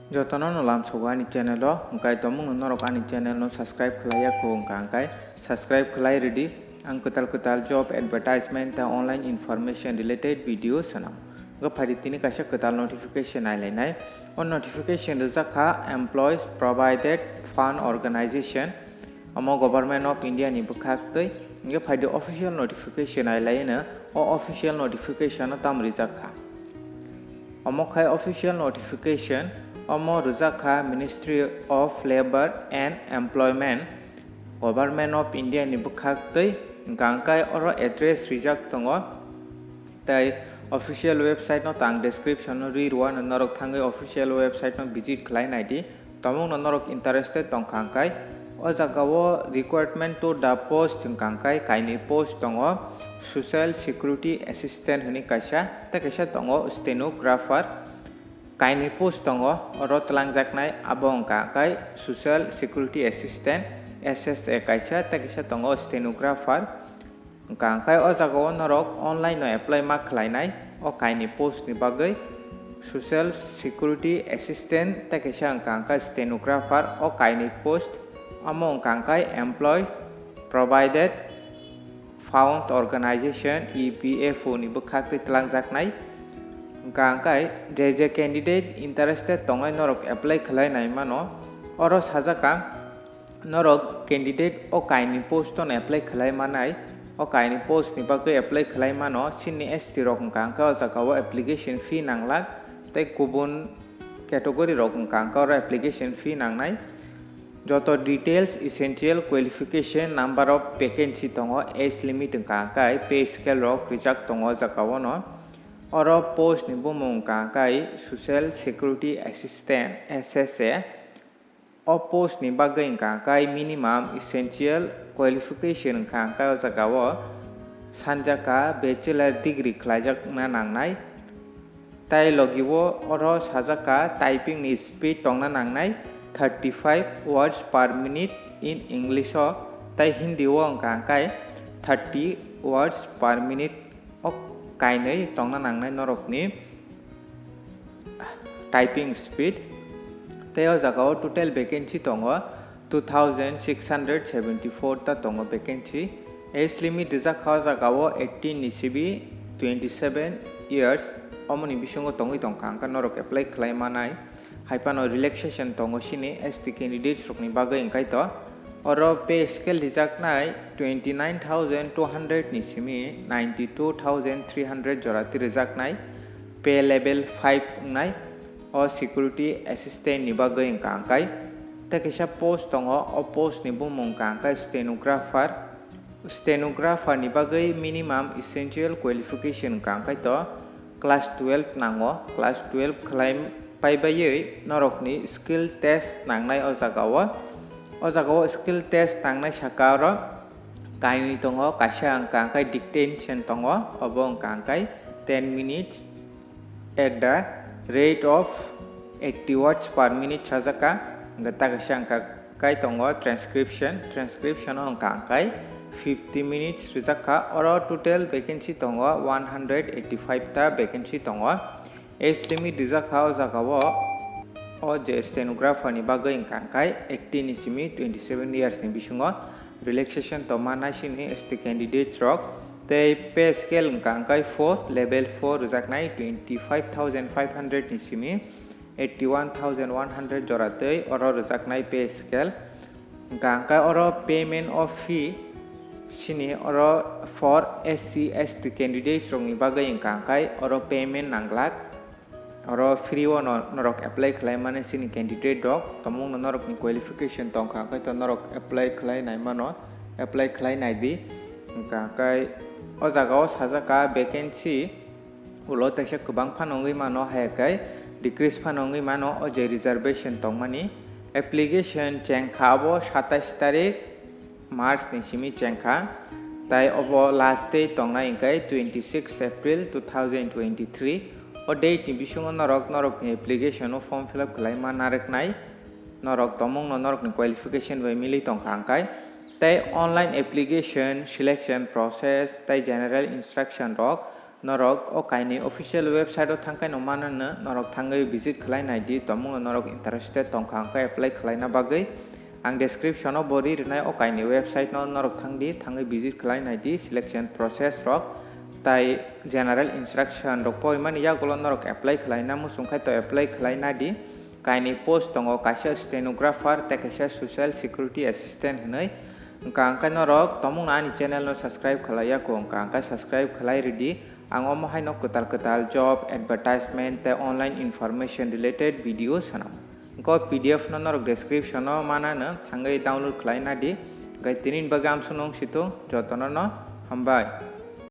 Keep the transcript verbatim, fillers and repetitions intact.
Jotono no lamsogo ani channel o, hwnkhe tomungno norok ani channel no subscribe khlai ya kho wngkha hwnkhe subscribe khlai rwdi. Ang kwtal kwtal job advertisement tei online information related video swnam. Hwnkhe phaidi tini kaisa kwtal notification nailainai. O notification rijak kha Employees Provident Fund Organization. Omo Government of India ni bwkhak twi. Hwnkhe phaidi official notification nailaino, o official notification o tamo rijak kha. Omo khai official notification, omo rijak kha Ministry of Labour and Employment, Government of India ni bwkhak twi, hwnkha hwnkhe oro address rijak tongo, tei official website no tang description no ri rwano, norok thangwi official website no visit khlai naidi. Tamungno norok interested tongkha hwnkhe, o jagao requirement to the post hwnkha hwnkhe kainwi post tongo, Social Security Assistant hwnwi kaisa, tei kaisa tongo stenographer, kainwi post tongo, oro twlangjaknai abo hwnkha hwnkhe Social Security Assistant, S S A kaisa, tei kaisa tongo stenographer. Hwnkha hwnkhe o jagao norok online no apply ma khlainai o kainwi post ni bagwi, Social Security Assistant tei kaisa hwnkha hwnkhe stenographer o kainwi post, omo hwnkha hwnkhe Employee Provident Fund Organization, E P F O ni bwkhak twi twlangjaknai. Hwnkha hwnkhe je je candidate interested tongnai norok apply khlai nai mano, oro sajak kha. Norok candidate o kainwi post no apply khlai manai, o kainwi post ni bagwi apply khlai mano, sini S T rok hwnkha hwnkhe o jagao application fee nanglak, tei kubun category rok hwnkha hwnkhe oro application fee nangnai. Joto details, essential qualification, number of vacancy tongo, age limit hwnkha hwnkhe pay scale rok rijak tongo o jagao no. Oro post ni bumung hwnkha hwnkhe Social Security Assistant, S S A. O post ni bagwi hwnkha hwnkhe minimum essential qualification hwnkha hwnkhe o jagao sanjak kha bachelor degree khlaijakna nangnai. Tai logi o oro sajak kha typing ni speed tongna nangnai thirty five words per minute in English o, tai Hindi o hwnkha hwnkhe thirty words per minute o kainwi tongna nangnai norokni typing speed. Tei o jagao total vacancy tongo two thousand six hundred seventy four ta tongo vacancy. Age limit rijak kha o jagao eighteen ni sibi twenty seven years, omoni bisingo tongwi tongkha hwnkhe norok apply khlai manai. Hai phano relaxation tongo sini S T candidates rokni bagwi hwnkhe to. Oro pay scale rijaknai twenty nine thousand two hundred ni simi ninety two thousand three hundred jora twi rijaknai. Pay level five wngnai o security assistant ni bagwi hwnkha hwnkhe. Tei kaisa post tongo, o post ni bumung hwnkha hwnkhe stenographer. Stenographer ni bagwi minimum essential qualification hwnkha hwnkhe to class twelve nango, class twelve khlai pai baiwi norokni skill test nangnai o jagao. O jagao skill test nangnai saka oro kainwi tongo, kaisa hwnkha hwnkhe dictation tongo, obo hwnkha hwnkhe ten minutes at the rate of eighty words per minute sajak kha, hwnkhe ta kaisa hwnkha kai tongo transcription, transcription o hwnkha hwnkhe fifty minutes rijak kha, oro total vacancy tongo one hundred eighty five ta vacancy tongo. Age limit rijak kha o jagao, o je stenographer ni bagwi hwnkha hwnkhe eighteen ni simi twenty seven years ni bisingo relaxation tongma naisingni S T candidates rok. Tei pay scale hwnkha hwnkhe four, level four rijaknai twenty five thousand five hundred ni simi eighty one thousand one hundred jora tei oro rijaknai pay scale. Hwnkha hwnkhe oro payment of fee sini oro for S C, S T candidates rokni bagwi hwnkha hwnkhe oro payment nanglak. Oro free o no norok apply khlai mani sini candidate rok, tomungno norokni qualification tongkha, hwnkhe to norok apply khlai nai mano, apply khlai nai di. Hwnkha hwnkhe o jagao sajak kha vacancy ulo teisa kwbang phano wngwi mano, hai khe decrease phano wngwi mano, o je reservation tongmani. Application chengkha abo satais tarik March ni simi chengkha, tai obo last date tongnai hwnkhe twenty six April two thousand twenty three. O date ni bisingo norok norokni application o form fill up khlai ma narwknai, norok tomungno norokni qualification bai mili tongkha hwnkhe. Tei online application, selection process tei general instruction rok Norok o kaini official website o thangkhe no manano, norok thangwi visit khlai naidi, tomungno norok interested tongkha hwnkhe apply khlaina bagwi. Ang description o bo ri rwnai o kaini website no norok thangdi, thangwi visit khlai naidi, selection process rok tai general instruction rok porimani yagulo norok apply khlaina muchung khai to apply khlai nadi. Kaini post tongo, kaisa stenographer tei kaisa social security assistant hinwi. Hwnkha hwnkhe norok tomungno ani channel no subscribe khlai ya kho, hwnkha hwnkhe subscribe khlai rwdi. Ang omo haino kwtal kwtal job advertisement tei online information related video swnam. Hwnkhe o P D F no norok description o manano, thangwi download khlai nadi. Hwnkhe tini bagwi amsuk nung situng, jotono no hambai.